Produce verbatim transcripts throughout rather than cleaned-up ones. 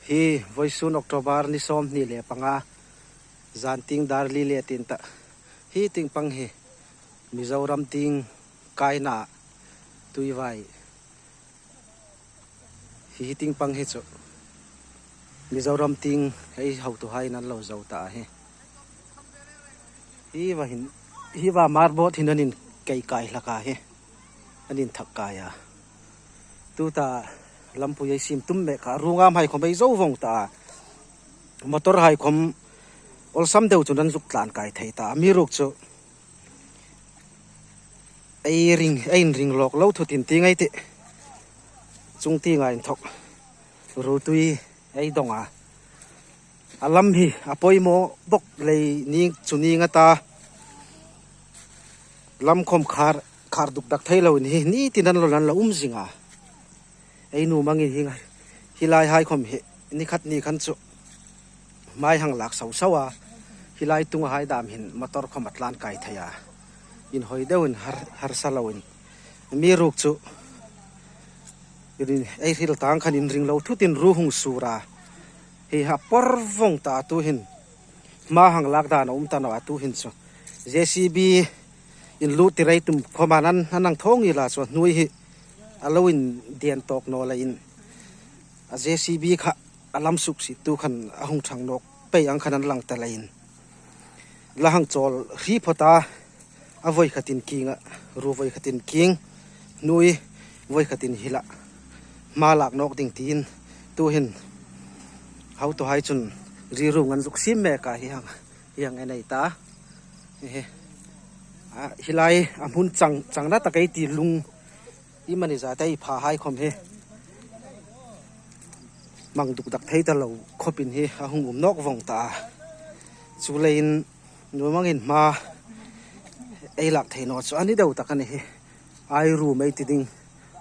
Hi vawisun October ni sawmhni le panga, zan tieng dar li le tin ta. Hi tieng pang hi Mizoram tieng kaina tuivai. Hi tieng pang hi chu Mizoram tieng ei hotuhai an lo zo ta hi. Hi va hin, hi va marbot hin an inkei kai hlak a hi. An inthak kai a. Tuta lampui ei siem tum mek a, ruong am hai khawm ei zo vong ta. Motor hai khawm awlsam deu chun an zuk tlan kai thei ta. Amiruokchu ei ring, ei inring lawk lo thu tin tieng ei tih. Chung tienga inthawk ruotui ei dawng a. A lam hi a poimaw bawk lei ni chu ni nga ta. Lam khawm khar, khar duk dak thei loin hi ni tin an lo, an lo um zing a. Ei nuom angin hi, hi lai hai khawm hi ni khat ni khan chu hmai hang lak sau sau a. Hi lai tunga hai dam hin motor khawm a tlan kai thei a. Inhawi deuin har, harsa loin. Amiruokchu ei hril tang khan inring lo thu tin ruo hung sur a. Hi a por vong ta tuhin. Hma hang lak dan a um ta naw a tuhin chu. J C B in lut tirei tum khawma an, an hang thaw ngil a chu hnuoi hi a lo indien tawk naw leiin. A J C B kha a lam suksiettu khan a hung thang nawk pei ang khan an lang ta leiin. La hang chawl hri phawt a, a voi khatin kieng a, ruo voi khatin kieng, hnuoi voi khatin hil a. Hma lak nawk ding tiin, tuhin hotuhai chun ri ruong an zuk siem mek a hi hang, hi hang ei nei ta. Hi, hi. A, hi lai a hmun chang, chang na tak ei ti lung. Iemani zat ei pha hai khawm hi. Hmang duk dak thei ta lo khawpin hi a hung um nawk vong ta. Chuleiin nuom angin hma ei lak thei naw chu a ni deu tak a ni hi. Ai ruo mei ti ding,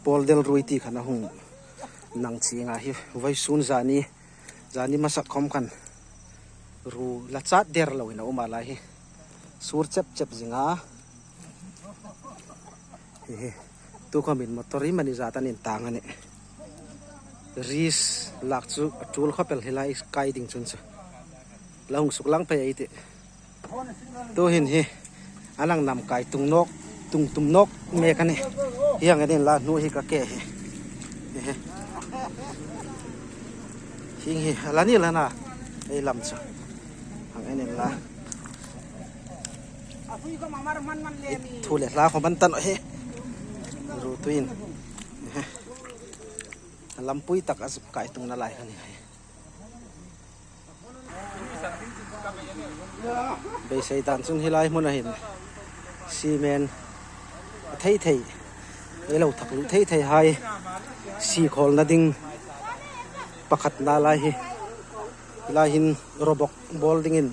pawl del ruoi ti khan a hung nang chieng a hi. Vawisun zani, zani hmasa khawm khan ruo la chat der loin a um a lai hi. Sur chep chep zing a. Hi hi. Tu khawmin motor iemani zat an intang a nih. Risk lak chu a tul khawp el hi lai kai ding chun chu. La hung suklang pei ei tih. Tuhin hi. An hang nam kai tung nawk, tung tum nawk mek a nih. Hi hang en inla hnuoi hi ka ke hi. Hi hi. Hieng hi, a la ni la na. Ei lam chu. Hang en inla. Thu le hla khawm an ta naw hi. Ruotuiin. Lampui tak a zuk kai tungna lai kha a ni hi. Beisei dan chun hi lai hmuna hin cement a thei thei, ei lo thak luh thei thei hai, sie khawlna ding pakhatna lai hi. Hi lai hin robok bawl dingin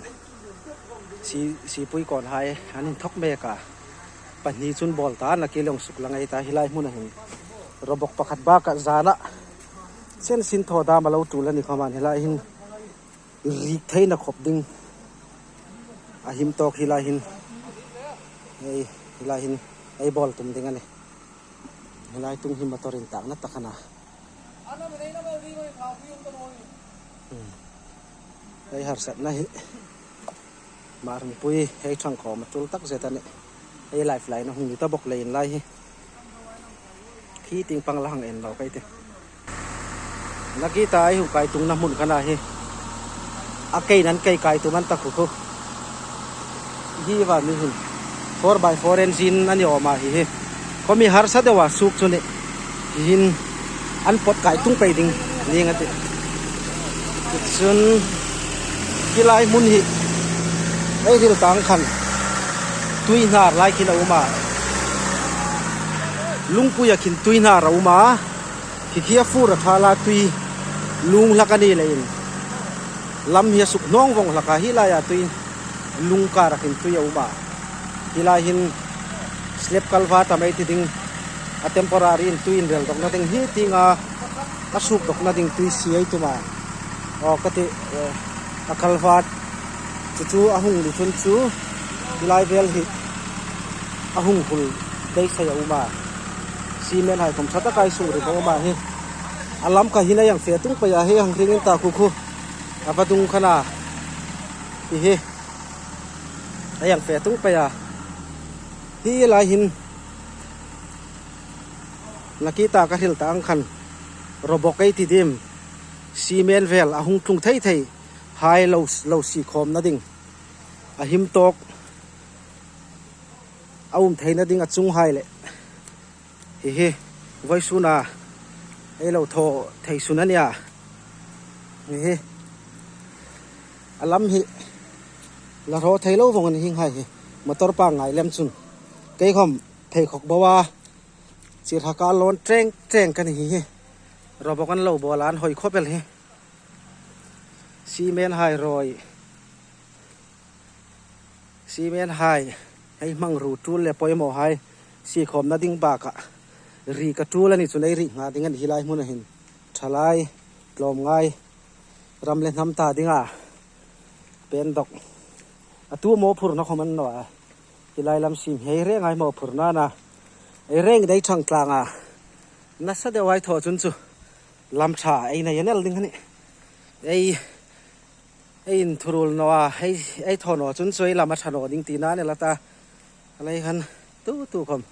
si, sipui kawn hai an inthawk mek a. Pahni chun bawl ta, nakie long suklang ei ta, hi lai hmuna hin robok pakhat bakah zana chen sin thaw dam a lo tul a ni khawmin hi lai hin rik theina khawp ding a him tawk hi lai hin, ei, hi lai hin ei bawl tum ding a nih. Hi lai tung hi motor intakna tak a na. Hmm. Ei harsatna hi. Hmarhungpui hei ṭhang khawm a tul tak zet a nih. Ei lifeline a hung ni ta bawk leiin lai hi. Khi tieng pang la hang en lo kei ti. Nakie ta ei hung kai tungna hmun kha a na hi. A kei nan kei kai tum an ta khu khu. Hi va mi hin four by four engine a ni awm a hi hi. Khawmi harsa deu a suok chu ni. Hi hin an pawt kai tung pei ding ning a tih. Chun hi lai hmun hi ei hril tang khan tui hnar lai khin a um a. Lungpuia khin tui hnar a um a. Hi khi a fur a thal a, tui lung hlak a ni leiin lam hi a suk hnawng vong hlak a, hi laia tui lung kara khin tui a um a. Hi lai hin slab culvert a mei ti ding a, temporary in tui inrel dawkna ding hi tienga a suk dawkna ding tui sie ei tum a. Aw, ka ti, eh, a culvert chu chu a hung ni chun chu hi lai vel hi a hung hul beisei a um a. Cement hai khawm ṭha taka ei suk ri bawk a um a hi. A lam kha hin a hang fe tung pei a, hi hang ring in ta khu khu. A va dung khan a. Hi hi. A hang fe tung pei a. Hi lai hin. Nakie ta ka hril ta ang khan. Robok ei ti dim. Cement vel a hung tlung thei thei. Hai lo, lo sie khawmna ding. A him tawk. A um theina ding a chunghai le. Hi hi, vawisuna ei lo thaw thei sun a nia. Hi hi. A lam hi la hraw thei lo vawng a ni hieng hai hi. Motor pangngai lem chun. Kei khom pheikhawk bo a. Chirhaka lawn ṭeng ṭeng ka ni hi hi. Robok an lo bawl a, an hoi khawp el hi. Cement hai rawi. Cement hai, hei hmangruo tul le poimaw hai, sie khawmna ding bakah. Ri ka tul a ni chun ei ri nghal ding a ni hi lai hmuna hin. Thalai, tlawmngai, ram le hnam ta dinga. Pen dawk. A tu mawphurna khawm a ni naw a. Hi lai lam siem hi ei reng ngai mawphurna a na. Ei reng dai thang tlang a. Nasa deu ei thaw chun chu. Lam ṭha, ei nei a nel ding a nih. Ei Ei inthurul naw a, ei, ei thaw naw chun chu ei lam a ṭha naw ding tina a ni la ta. A lei khan tu tu khom.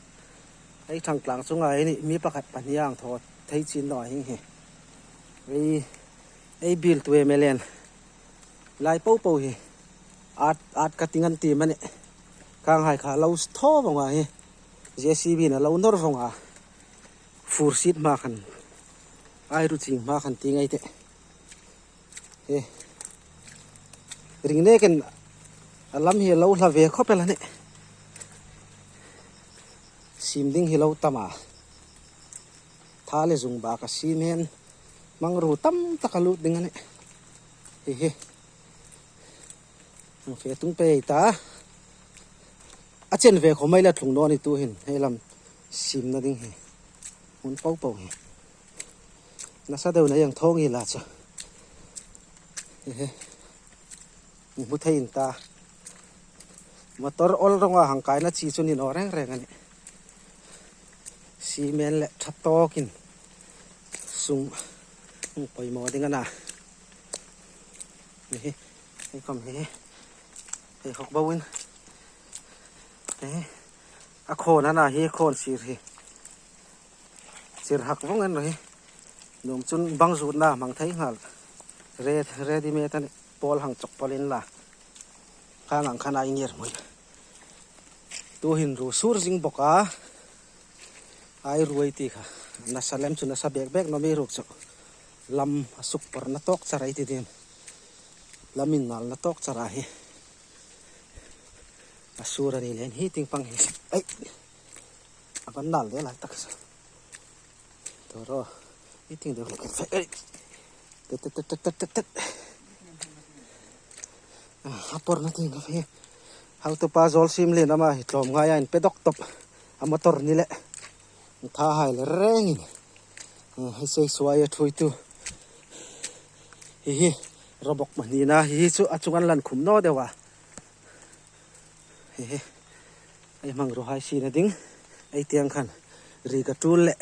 Ei thang tlang chunga ei ni mi pakhat pahni ang thaw thei chin naw a hing hi. Ei, ei bil tu em elen. Lai po po hi. At, at ka ting an ti mani. Kang hai kha lo thaw vawng a hi. J C B na lo nawr vawng a. Fur sit hma khan. Ai ru ching hma khan ti ngai te. He. Ring nekin a lam hi lo hla ve khawp el a nih. Siem ding hi lo tam a. Tha le zung baka cement hmangruo tam tak a lut ding a nih. Hi hi. Hang fe tung pei ta. A chen ve khawm ei la tlung naw ni tu hin. Hei lam siemna ding hi. Hmun po po hi. Nasa deu na hang thaw ngi la chu. He he. Hmu thei in ta. Motor awl rawnga hang kaina chi chu ni naw reng reng a nih. Cement le ṭha tawkin sung hung poimaw ding a na. Hi hi. Hei khom hi hi. Hei hawk bo in. Hi hi. A khawn a na hi khawn sir hi. Sir hak vawng an ro hi. Nuom chun bang zutna hmang thei nghal. Re, ready made a nih. Pawl hang chawk pawl in la. Khang ang khan ei ngir hmui. Tu hin ruo sur zing bawk a. Ei ruoi ti kha. Nasa lem chu nasa bek bek naw mi ruok chu. Lam a suk porna tawk char ei ti ding. Lam innalna tawk char a hi. A sur a ni len hi ting pang hi. Ei. A van nal de lai tak sa. Toro. Hi ting de. Ei. Tet, tet, tet. A, a porna ting ka fe. Hau tu pa zol sim le nama hi tlawm ngai a in pe dawk tawp. A motor ni le. Tha hai le rengin. A, hei sei suai a thui tu. Hi hi. Robok ma ni na hi hi chu a chung an lan khum naw deu a. Hi hi. Ei hmangruo hai siena ding. Ei tieng khan. Ri ka tul le.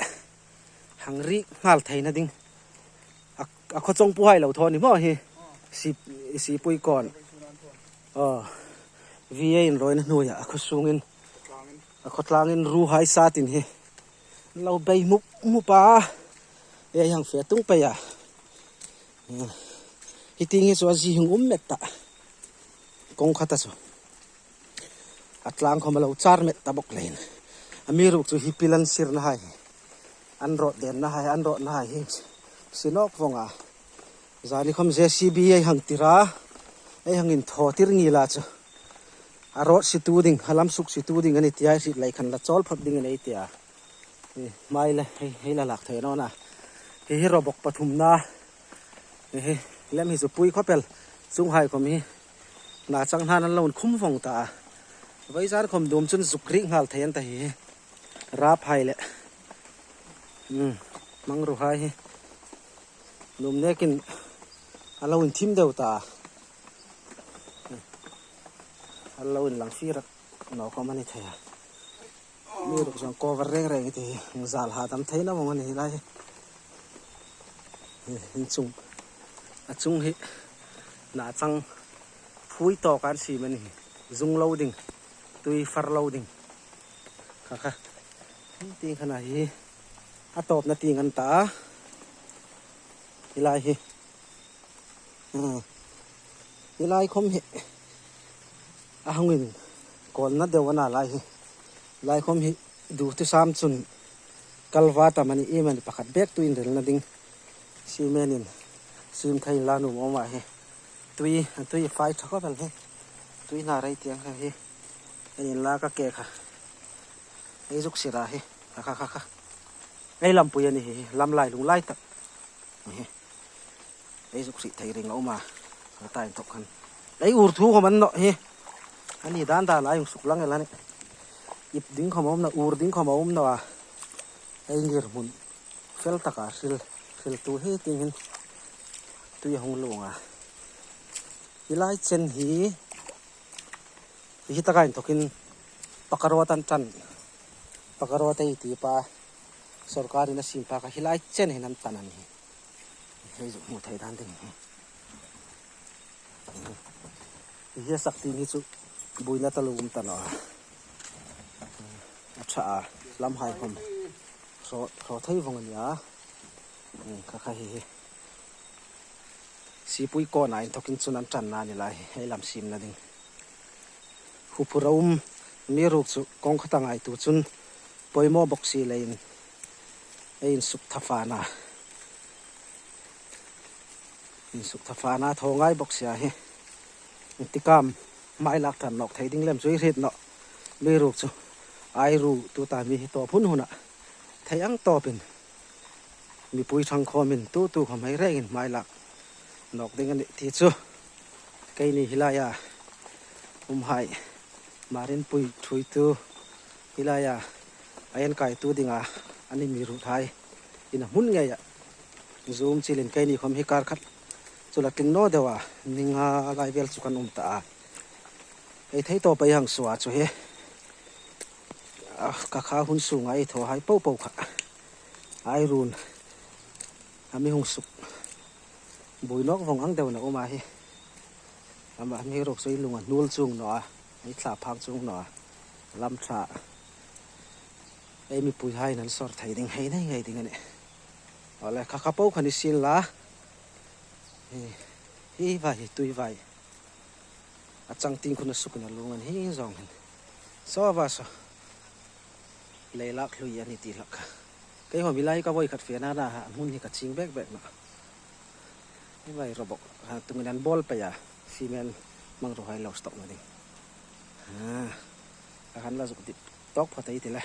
Hang ri nghal theina ding. A, a khaw chawng pu hai lo thaw ni maw hi. Si, si pui kawn. Aw. V A in rawina hnuoia a khaw sungin. A khaw tlangin ruo hai sa tin hi. Lo bei mup mup a. Ei hang fe tung pei a. Hi ting hi chu a zi hung um met ta. Kawng khat a chu. A tlang khom a lo char met ta bawk leiin. A mi ruok chu hi pil an sirna hai. An rawt denna hai, an rawtna hai hi. Si nawk vawng a. Zani khom J C B ei hang tir a. Ei hang inthaw tir ngi la chu. A rawt si tu ding, a lam suk si tu ding a ni tia, hriet lai khan la chawl phawt dingin ei tia. Hi, hmai le, hei, hei la lak thei naw na. Hi, hi rawbawk pathumna. Hi, hi, lem hi chu pui khawp el. Chunghai khawm hi. Na chang hnain an lo inkhum vawng ta a. Vawisun khawm dum chun zuk rik nghal thei an ta hi. Rap hai le. Hmm, hmangruo hai hi. Dum nekin a lo inthim deu ta. A lo inlang fie rak naw khawm a ni thei a. Mi ruok zawng cover reng reng i ti hi, zal ha dam theina vawng a ni hi lai hi. Inchung, a chung hi na chang phui tawk an siem a ni hi. Zung lo ding, tui far lo ding. Kha kha. Tieng khan a hi. A tawpna tieng an ta. Hi lai hi. Hmm. Hi lai khom hi. A hung in kawlna deu a na lai hi. Lai khom hi du tu sam chun kalva ta mani i mani pakhat bek tu inrelna ding. Cement in siem thei la nuom a um a hi. Tui, tui fai tha khawp el hi. Tui na rei tieng kha hi. Ei inla ka ke kha. Ei zuk sira hi. Kha kha kha kha. Ei lampui a ni hi. Lam lai lung lai tak. Hi. Ei zuk si thei ring a um a. Ka ta inthok khan. Ei ur thu khom an nawh hi. A ni dan dan a hung suk lang el a nih. Ip ding khom a um nawh, ur ding khom a um nawh a. Ei ngirhmun fel taka hril, hril tu hi tieng hin tui a hung luong a. Hi lai chen hi, hi taka inthokin Pakarot an ṭan. Pakarot ei ti pa, sawrkarin a siem pa kha hi lai chen hin an ṭan a nih. Hei zuk hmu thei dan ding. Hi a sak tieng hi chu buoina taluo um ta naw a. A ṭha a, lamhai khom. Hraw, hraw thei vong a ni a. Kha kha hi hi. Sipui kawna inthokin chun an ṭanna a ni lai hi, ei lam siemna ding. Huphur a um, amiruokchu kawng khat a ngai tu chun poimaw bawk si leiin ei insuk thafa na. Insuk thafa na thaw ngai bawk si a hi. Tikam hmai lak ṭan nawk thei ding lem chu ei hriet nawh. Amiruokchu ai ru tuta mi hi tawp hun huna thei ang tawpin mipui ṭhang khawmin tu tu khawm hei rengin hmai lak nawk ding a nih ti chu. Keini hi laia umhai, Marinpui ṭhuoitu hi laia a enkaitu dinga an amiruothai ina hmun ngeia zu um chilin keini khom hi kar khat chu la tling naw deu a, ni nga lai vel chu kan um ta a. Ei thei tawp ei hang suo chu hi. A, ka kha hun sunga ei thawhai po po kha. Ai ruin a mi hung suk. Buoi nawk vong ang deu a um a hi. Ama amiruokchu ei lung a hnuol chuong naw a, ei thlaphang chuong naw a. Lam ṭha. Ei mipuihai'n an sawr thei ding hei nei ngei ding a nih. Awle, kha kha po kha ni sien la. Hi, hi vai, hi tui vai. A chang tieng khun a sukin a luong a ni hi zawng hin. Saw va saw. Leilak hlui a ni ti hlak kha. Kei hawm hi lai ka voi khat fena na ha, hmun hi ka ching bek bek nawh. Hi vai robok, ha, tungin an bawl pei a, cement hmang ruhai lo stock na ding. Ha, ka han la zuk dip tawk phawt ei ti le.